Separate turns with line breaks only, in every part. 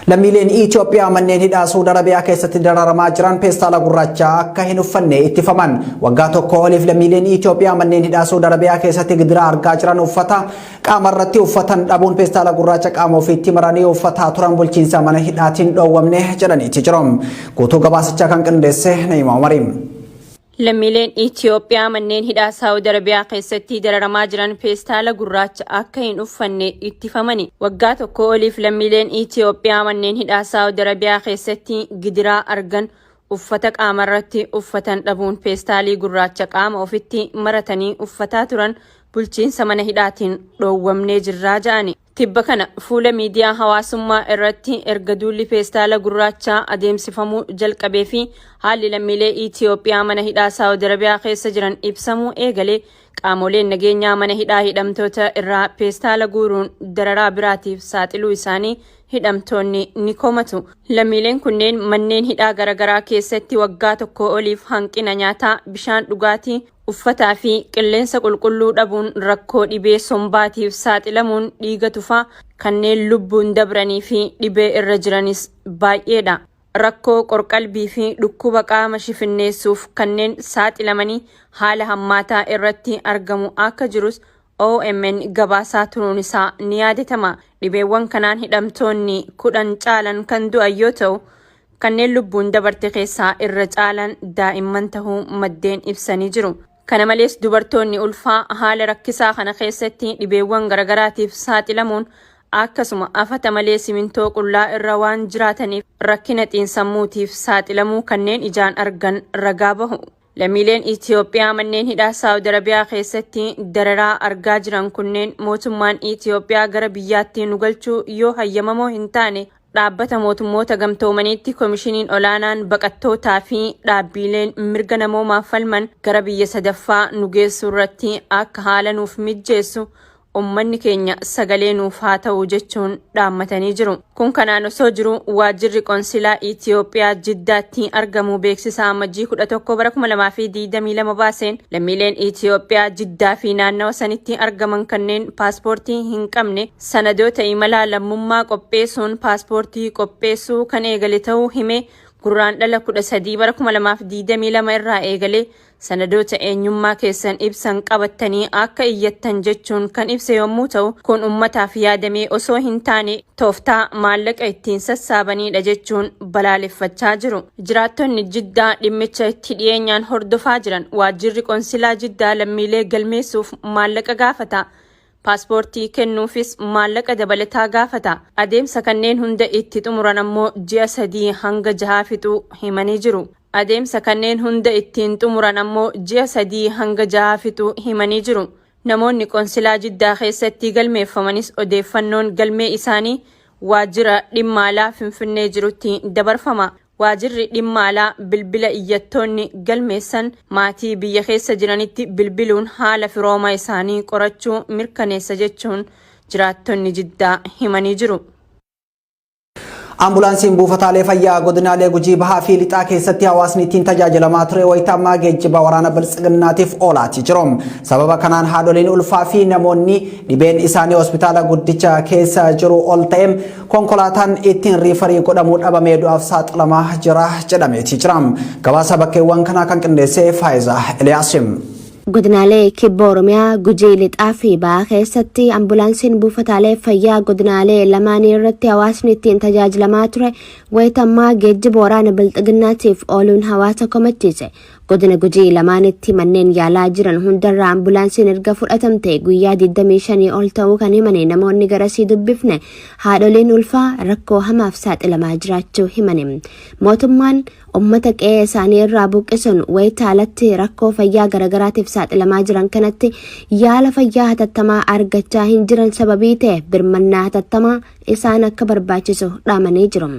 Lammiileen Itoophiyaa manneen hidhaa Suud Arabiyaa keessatti dararamaa jiran peestaala gurraacha akka hin uffanne ittifaman. Waggaa tokko oliif lammiileen Itoophiyaa manneen hidhaa Suud Arabiyaa keessatti gidiraa argaa jiran uffata qaamarratti uffatan dhabuun peestaala gurraacha qaama ofiitti maranii uffataa turan bulchiinsa mana hidhaatiin dhoowwamne jedhaniiti jiru. Guutuu gabaasichaa kan qindeesse Na'imaa Umariin.
Lammiileen Itoophiyaa manneen hidhaa Saawud Arabiyaa keessatti dararamaa jiran peestaala gurraacha akka hin uffanne ittifamani. Waggaa tokko oliif lammiileen Itoophiyaa manneen hidhaa Saawud Arabiyaa keessatti gidiraa argan uffata qaamarratti uffatan dhabuun peestaalii gurraacha qaama ofitti maratanii uffataa turan bulchiinsa mana hidhaatiin dhoowwamnee jirraa ja'ani. Tibba kana fuula miidiyaa hawaasummaa irratti erga duulli peestaala gurraachaa adeemsifamuu jalqabee fi haalli lammiilee Itiyoophiyaa mana hidhaa Saawud Arabiyaa keessa jiran ibsamuu eegalee qaamoleen nageenyaa mana hidhaa hidhamtoota irraa peestaala guuruun dararaa biraatiif saaxiluu isaanii hidhamtoonni ni komatu. Lammiileen kunneen manneen hidhaa garaagaraa keessatti waggaa tokko oliif hanqina nyaataa, bishaan dhugaatii, uffataa fi qilleensa qulqulluu dhabuun rakkoo dhibee sombaatiif saaxilamuun dhiiga tufaa kanneen lubbuun dabranii fi dhibee irra jiranis baay'eedha. Rakkoo qorqalbii fi dhukkuba qaama shifinneessuuf kanneen saaxilamanii haala hammaataa irratti argamu akka jirus OMN gabaasaa turuun isaa ni yaadatama. Dhibeewwan kanaan hidhamtoonni 10 caalan kan du'an yoo ta'u, kanneen lubbuun dabarte keessaa irra caalan daa'imman tahuu maddeen ibsanii jiru. Kana malees dubartoonni ulfaa haala rakkisaa kana keessatti dhibeewwan garagaraatiif saaxilamuun akkasuma afata malee simintoo qullaa irra waan jiraataniif rakkina xiinsammuutiif saaxilamuu kanneen ijaan argan ragaa bahu. Lammiileen Itiyoophiyaa manneen hidhaa Saawud Arabiyaa keessatti dararaa argaa jiran kunneen mootummaan Itiyoophiyaa gara biyyaatti nu galchuu yoo hayyamamoo hin taane dhaabbata mootummoota gamtoomaniitti komishiniin olaanaan baqattootaa fi dhaabbiileen mirga namoomaaf falman gara biyya sadaffaa nu geessuu irratti akka haala nuuf mijjeessu ummanni keenya sagalee nuuf haa ta'u jechuun dhaammatanii jiru. Kun kanaan osoo jiru waajjirri qonsilaa Itiyoophiyaa Jiddaatti argamu beeksisa Amajjii 11 bara 2022 baaseen lammiileen Itiyoophiyaa Jiddaa fi naannawa sanitti argaman kanneen paaspoortii hin qabne sanadoota imalaa lammummaa qopheessuun paaspoortii qopheessuu kan eegale ta'uu himee Gurraandhala 13 bara 2022 irraa eegalee sanadoota eenyummaa keessan ibsan qabattanii akka iyyattan jechuun kan ibse yommuu ta'u, kun ummataaf yaadamee osoo hin taane tooftaa maallaqa ittiin sassaabanidha jechuun balaaleffachaa jiru. Jiraattonni Jiddaa dhimmicha itti dhiyeenyaan hordofaa jiran waajjirri qonsilaa Jiddaa lammiilee galmeessuuf maallaqa gaafata. Paaspoortii kennuufis maallaqa dabalataa gaafata. Adeemsa kanneen hunda itti xumuran ammoo ji'a sadii hanga jahaa fixuu himanii jiru. Adeemsa kanneen hunda ittiin xumuran ammoo ji'a sadii hanga jahaa fixuu himanii jiru. Namoonni qonsilaa Jiddaa keessatti galmeeffamanis odeeffannoon galmee isaanii waajjira dhimma alaa Finfinnee jirutti dabarfama. Waajirri dhimma alaa bilbila iyyattoonni galmeessan maatii biyya keessa jiranitti bilbiluun haala firooma isaanii qorachuu mirkaneessa jechuun jiraattonni Jiddaa himanii jiru.
Ambulaansiin buufataalee fayyaa godinaalee Gujii Bahaa fi Lixaa keessatti hawaasni ittiin tajaajilamaa ture wayita ammaa geejjiba waraana biltsiginnaatiif oolaati jiru. Sababa kanaan haadholiin ulfaa fi namoonni dhibeen isaanii hospitaala guddicha keessa jiru ol ta'e konkolaataan ittiin riifarii godhamuu dhabamee du'aaf saaxilamaa jira jedhameeti jira. Gabaasa bakkeewwan kanaa kan qindeesse Faayizaa Eliyaasim.
Godinaalee Kibba Oromiyaa Gujii Lixaa fi Bahaa keessatti ambulaansiin buufataalee fayyaa godinaalee lamaanii irratti hawaasni ittiin tajaajilamaa ture wayita ammaa geejjiba waraana bilxiginnaatiif ooluun hawaasa komachiise. Godina Gujii lamaanitti manneen yaalaa jiran hundarraa ambulaansiin erga fudhatamte guyyaa 25 ol ta'uu kan himani namoonni garasii dubbifne haadholiin ulfaa rakkoo hamaaf saaxilamaa jiraachuu himani. Mootummaan ummata qe'ee isaanii irraa buqqisuun wayita alatti rakkoo fayyaa garagaraatiif saaxilamaa jiran kanatti yaala fayyaa hatattamaa argachaa hin jiran sababii ta'eef birmannaa hatattamaa isaan akka barbaachisu dhaamanii jiru.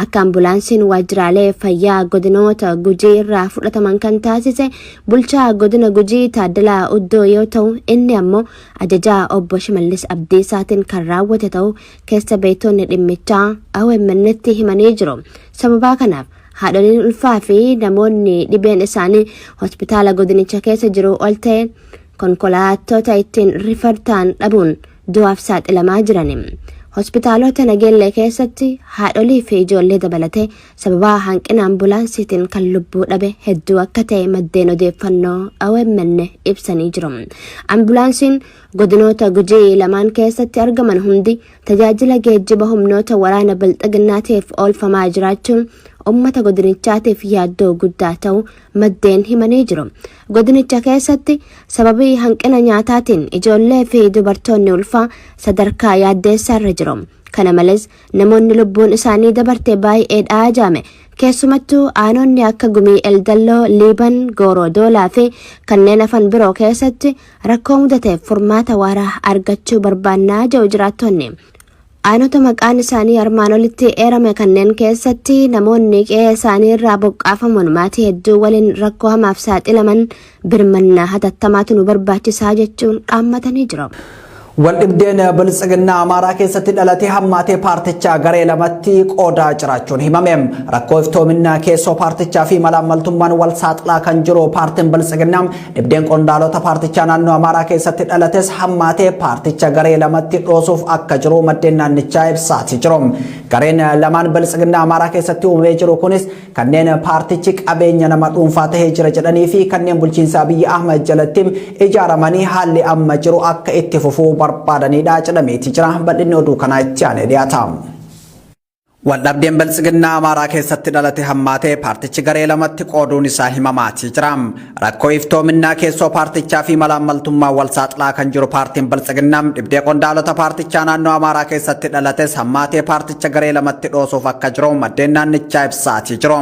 Akka ambulaansiin waajjiraalee fayyaa godinoota Gujii irraa fudhataman kan taasise bulchaa godina Gujii Taaddalaa Uddoo yoo ta'u inni ammoo ajajaa obbo Shimallis Abdiisaatiin kan raawwate ta'uu keessa beektonni dhimmichaa OMN'tti himanii jiru. Sababaa kanaaf haadholiin ulfaa fi namoonni dhibeen isaanii hospitaala godinicha keessa jiru ol ta'e konkolaattota ittiin rifar ta'an dhabuun du'aaf saaxilamaa jiran. Hospitaalota Nageellee keessatti haadholii fi ijoollee dabalatee sababa hanqina ambulaansiitiin kan lubbuu dhabe hedduu akka ta'e maddeen odeeffannoo OMN ibsanii jiru. Ambulaansiin godinoota Gujii lamaan keessatti argaman hundi tajaajila geejjiba humnoota waraana bilxiginnaatiif oolfamaa jiraachuun uummata godinichaatiif yaaddoo guddaa ta'uu maddeen himanii jiru. Godinicha keessatti sababii hanqina nyaataatiin ijoollee fi dubartoonni ulfaa sadarkaa yaaddeessaarra jiru. Kana malees namoonni lubbuun isaanii dabarte baay'eedha jaame. Keessumattuu aanonni akka Gumii Eldalloo, Liiban, Gooroo Doolaa fi kanneen hafan biroo keessatti rakkoo mudateef furmaata waaraa argachuu barbaannaa jedhu jiraattonni. Aanota maqaan isaanii armaan olitti eerame kanneen keessatti namoonni qe'ee isaanii irraa buqqaafamuun maatii hedduu waliin rakkoo hamaaf saaxilaman birmannaa hatattamaatu nu barbaachisaa jechuun dhaammatanii jiru.
Waldhibdeen Biltsiginnaa Amaaraa keessatti dhalatee hammaatee paartichaa garee lamatti qoodaa jiraachuun himame. Rakkoo iftoominaa keessoo paartichaa fi malaammaltummaan wal saaxilaa kan jiru paartiin Biltsiginnaa dhibdeen qondaalota paartichaa naannoo Amaaraa keessatti dhalates hammaatee paarticha garee lamatti dhoosuuf akka jiru maddeen naannichaa ibsaati jiru. Gareen lamaan Biltsiginnaa Amaaraa keessatti uumamee jiru kunis kanneen paartichi qabeenya nama dhuunfaa tahee jira jedhanii fi kanneen bulchiinsa Abiyyi Ahmad jalatti ijaaramanii haalli amma jiru akka itti fufuu barbaadanidha jedhameeti jira. Bal'inni oduu kanaa itti aanee dhiyaata. Waldhabdeen Biltsiginnaa Amaaraa keessatti dhalate hammaatee paartichi garee lamatti qooduun isaa himamaatii jira. Rakkoo iftoominnaa keessoo paartichaa fi malaammaltummaa wal saaxilaa kan jiru paartiin Biltsiginnaa dhibdee qondaalota paartichaa naannoo Amaaraa keessatti dhalates hammaatee paarticha garee lamatti dhoosuuf akka jiru maddeen naannichaa ibsaatii jiru.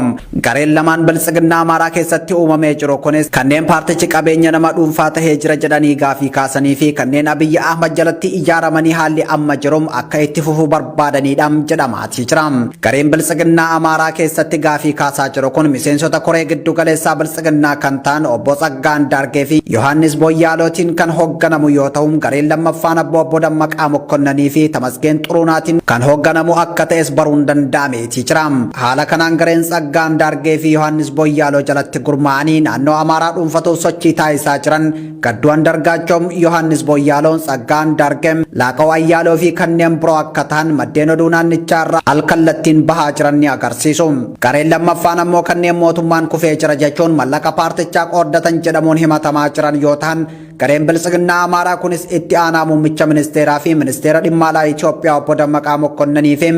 Gareen lamaan Biltsiginnaa Amaaraa keessatti uumamee jiru kunis kanneen paartichi qabeenya nama dhuunfaa tahee jira jedhanii gaafii kaasanii fi kanneen Abiyyi Ahmad jalatti ijaaramanii haalli amma jiru akka itti fufu barbaadanidha jedhamaatii jira. Gareen Biltsiginnaa Amaaraa keessatti gaafii kaasaa jiru kun miseensota koree giddu galeessaa Biltsiginnaa kan ta'an obbo Tsaggaa Andaargee fi Yohaannis Boyyaalootiin kan hoogganamu yoo ta'u, gareen lammaffaan obbo Dammaqaa Mokkonnanii fi Tamasgeen Xuruunaatiin kan hoogganamu akka ta'es baruun danda'ameetii jira. Haala kanaan gareen Tsaggaa Andaargee fi Yohaannis Boyyaaloo jalatti gurmaa'anii naannoo Amaaraa dhuunfatuuf sochii taasisaa jiran Gadduu Andargaachoo, Yohaannis Boyyaaloo, Tsaggaa Andaargee, Laaqoo Ayyaaloo fi kanneen biroo akka ta'an maddeen oduu naannichaa irraa alkallattiin bahaa jiran ni agarsiisu. Gareen lammaffaan ammoo kanneen mootummaan kufee jira jechuun mallaqa paartichaa qooddatan jedhamuun himatamaa jiran yoo ta'an, gareen Biltsiginnaa Amaaraa kunis itti aanaa muummicha ministeeraa fi ministeera dhimma alaa Itoophiyaa obbo Dammaqaa Mokkonnanii fi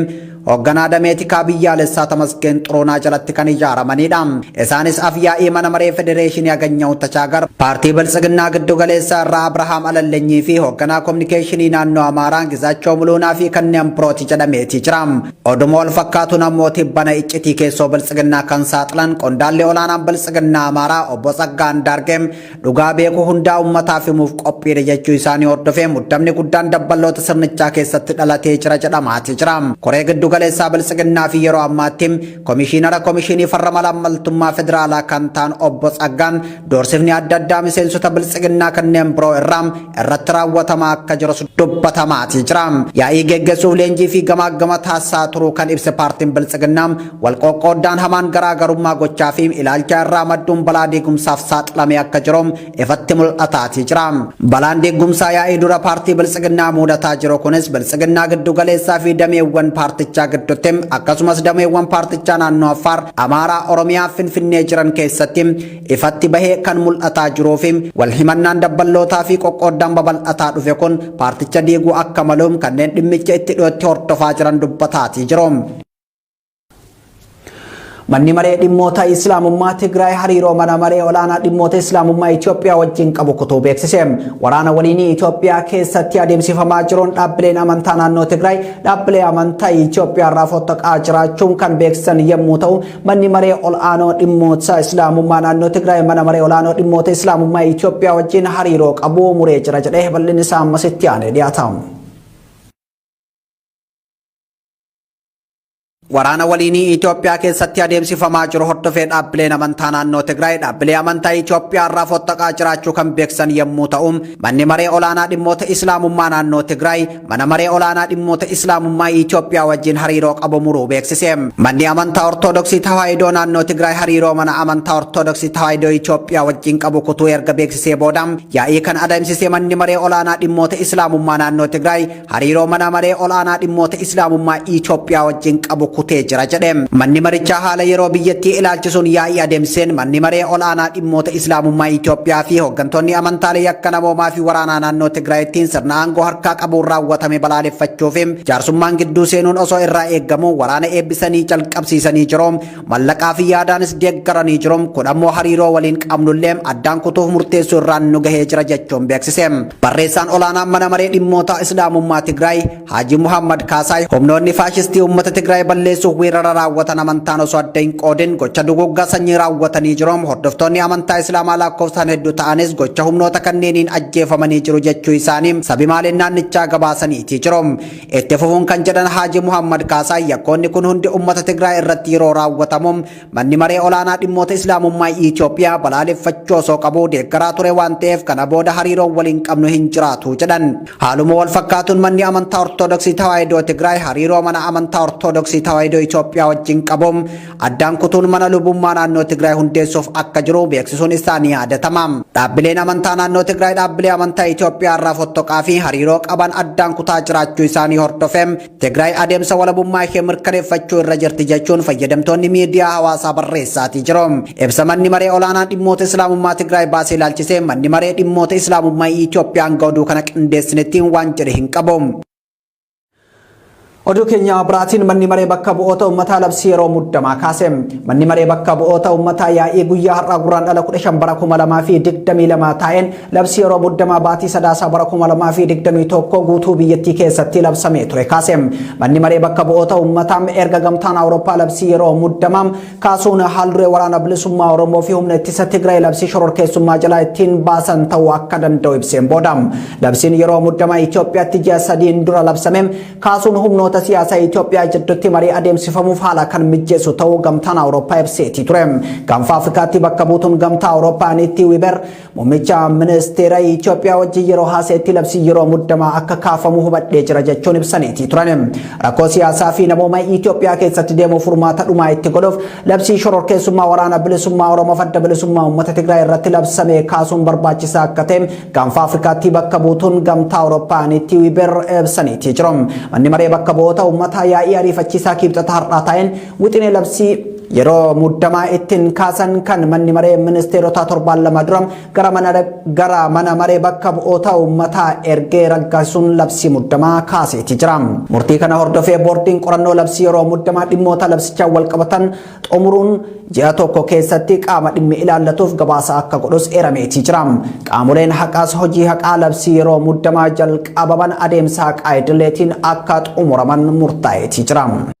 hoogganaa damee tikaa biyyaalessaa Tamasgeen Xuruunaa jalatti kan ijaaramanidha. Isaanis af-yaa'ii mana maree federeeshinii Aganyahu Tashaagar, paartii Biltsiginnaa giddu galeessaa irraa Abrahaam Alallenyii fi hoogganaa kominikeeshinii naannoo Amaaraa Gizaachoo Muluunaa fi kanneen birooti jedhameeti jira. Oduma wal fakkaatuun ammoo tibbana iccitii keessoo Biltsiginnaa kan saaxilan qondaalli olaanaan Biltsiginnaa Amaaraa obbo Tsaggaa Andaargee dhugaa beeku hundaa uummataaf himuuf qophiidha jechuu isaanii hordofee muddamni guddaan dabballoota sirnichaa keessatti dhalatee jira jedhamaati jira. Koree giddu galeessaa Biltsiginnaa fi yeroo ammaatti komishiinara komishinii farra malaammaltummaa federaalaa kan ta'an obbo Tsaggaan doorsifni adda addaa miseensota Biltsiginnaa kanneen biroo irraa irratti raawwatamaa akka jirus dubbatamaati jira. Yaa'ii geggeessuuf leenjii fi gamaaggama taasisaa turuu kan ibse paartiin Biltsiginnaa wal qoqqooddaan hamaan garaagarummaa gochaa fi ilaalcha irraa madduun balaa diigumsaaf saaxilamee akka jiru ifatti mul'ataatii jira. Balaan diigumsaa yaa'ii dura paartii Biltsiginnaa mudataa jiru kunis Biltsiginnaa giddu galeessaa fi dameewwan paartichaa gidduutti akkasumas dameewwan paartichaa naannoo Affaar, Amaaraa, Oromiyaa, Finfinnee jiran keessatti ifatti bahee kan mul'ataa jiruu fi wal himannaan dabballootaa fi qoqqooddaan babal'ataa dhufe kun paarticha diiguu akka malu kanneen dhimmicha itti dhiyootti hordofaa jiran dubbataatii jiru. Manni maree dhimmoota Islaamummaa Tigraay hariiroo mana maree olaanaa dhimmoota Islaamummaa Itoophiyaa wajjin qabu kutuu beeksise. Waraana waliinii Itoophiyaa keessatti adeemsifamaa jiruun dhaabbileen amantaa naannoo Tigraay dhaabbilee amantaa Itoophiyaa irraa fottoqaa jiraachuun kan beeksisan yommuu ta'u, manni maree ol'aanoo dhimmoota Islaamummaa naannoo Tigraay mana maree olaanoo dhimmoota Islaamummaa Itoophiyaa wajjin hariiroo qabu muree jira jedhee bal'inni isaa ammas itti aanee dhiyaata. Waraana waliinii Itoophiyaa keessatti adeemsifamaa jiru hordofee dhaabbileen amantaa naannoo Tigraay dhaabbilee amantaa Itoophiyaa irraa fottaqaa jiraachuu kan beeksisan yommuu ta'u, manni maree olaanaa dhimmoota Islaamummaa naannoo Tigraay mana maree olaanaa dhimmoota Islaamummaa Itoophiyaa wajjin hariiroo qabu muruu beeksise. Manni amantaa Ortodoksii Tawaahidoo naannoo Tigraay hariiroo mana amantaa Ortodoksii Tawaahidoo Itoophiyaa wajjin qabu kutuu erga beeksisee booda yaa'ii kan adeemsise manni maree olaanaa dhimmoota Islaamummaa naannoo Tigraay hariiroo mana maree ol'aanaa dhimmoota Islaamummaa Itoophiyaa wajjin qabu kutee jira jedhe. Manni marichaa haala yeroo biyyattii ilaalchisuun yaa'ii adeemsiseen manni maree ol'aanaa dhimmoota Islaamummaa Itoophiyaa fi hooggantoonni amantaalee yakka namoomaa fi waraanaa naannoo Tigraayittiin sirna aangoo harkaa qabuun raawwatame balaaleffachuu fi jaarsummaan gidduu seenuun osoo irraa eeggamu waraana eebbisanii calqabsiisanii jiru. Mallaqaa fi yaadaanis deeggaranii jiru. Kun ammoo hariiroo waliin qabnullee addaan kutuuf murteessuu irraan nu gahee jira jechuun beeksise. Barreessaan olaanaan mana maree dhimmoota Islaamummaa Tigraay Haaji Muhammad Kaasaay humnoonni faashistii uummata Tigraay balleessuuf weerara raawwatan amantaan osoo adda hin qoodin gocha duguuggaa sanyii raawwatanii jiru. Hordoftoonni amantaa Islaamaa lakkoofsaan hedduu ta'anis gocha humnoota kanneeniin ajjeefamanii jiru jechuu isaanii sabimaaleen naannichaa gabaasaniitii jiru. Itti fufuun kan jedhan Haaji Muhammad Kaasaay yakkoonni kun hundi uummata Tigraay irratti yeroo raawwatamu manni maree olaanaa dhimmoota Islaamummaa Itoophiyaa balaaleffachuu osoo qabu deeggaraa ture waan ta'eef kana booda hariiroon waliin qabnu hin jiraatu jedhan. Haaluma wal fakkaatuun manni amantaa Ortodoksii Tawaahidoo Tigraay hariiroo mana amantaa Ortodoksii Tawaahidoo Itoophiyaa wajjin qabu addaan kutuun mana lubummaa naannoo Tigraay hundeessuuf akka jiru beeksisuun isaa ni yaadatama. Dhaabbileen amantaa naannoo Tigraay dhaabbilee amantaa Itoophiyaa irraa fottoqaa fi hariiroo qaban addaan kutaa jiraachuu isaanii hordofee Tigraay adeemsa walabummaa ishee mirkaneeffachuu irra jirti jechuun fayyadamtoonni miidiyaa hawaasaa barreessaatii jiru. Ibsa manni maree olaanaa dhimmoota Islaamummaa Tigraay baasee ilaalchisee manni maree dhimmoota Islaamummaa Itoophiyaa hanga oduu kana qindeessinetti waan jedhe hin qabu. Oduu keenya biraatiin manni maree bakka bu'oota uummataa labsii yeroo muddamaa kaase. Manni maree bakka bu'oota uummataa yaa'ii guyyaa har'aa Guraandhala 15 bara 2022 taa'een labsii yeroo muddamaa baatii Sadaasaa bara 2021 guutuu biyyattii keessatti labsamee ture kaase. Manni maree bakka bu'oota uummataa erga gamtaan Awurooppaa labsii yeroo muddamaa kaasuun haalduree waraana bilisummaa Oromoo fi humna ittisa Tigraay labsii shororkeessummaa jalaa ittiin baasan ta'uu akka danda'u ibseen booda. Labsiin yeroo muddamaa Itoophiyaatti ji'a sadiin dura labsame kaasuun humnoota siyaasaa Itoophiyaa jidduutti marii adeemsifamuuf haala kan mijjeessu ta'uu gamtaan Awurooppaa ibseetii ture. Gaanfa Afrikaatti bakka buutuun gamtaa Awurooppaa Aniitti Wiiber muummicha ministeera Itoophiyaa wajjin yeroo haaseetti labsii yeroo muddamaa akka kaafamu hubadhee jira jechuun ibsaniitii turan. Rakkoo siyaasaa fi namooma Itoophiyaa keessatti deemuuf furmaata dhumaa itti godhuuf labsii shororkeessummaa waraana bilisummaa Oromoof adda bilisummaa uummata Tigraay irratti labsame kaasuun barbaachisaa akka ta'e gaanfa Afrikaatti bakka buutuun gamtaa Awurooppaa Aniitti Wiiber ibsaniitii jiru. Manni maree bakka bu'oota uummataa yaa'ii ariifachiisaa kibxata har'aa taa'een wixinee labsii yeroo muddamaa ittiin kaasan kan manni maree ministeerotaa torbaan lama dura gara mana maree bakka bu'oota uummataa ergee raggaasisuun labsii muddamaa kaaseeti jira. Murtii kana hordofee boordiin qorannoo labsii yeroo muddamaa dhimmoota labsichaan wal qabatan xumuruun ji'a tokko keessatti qaama dhimmi ilaallatuuf gabaasa akka godhus eerameetii jira. Qaamoleen haqaas hojii haqaa labsii yeroo muddamaa jalqabaman adeemsa haqaa idileetiin akka xumuraman murtaa'eetii jira.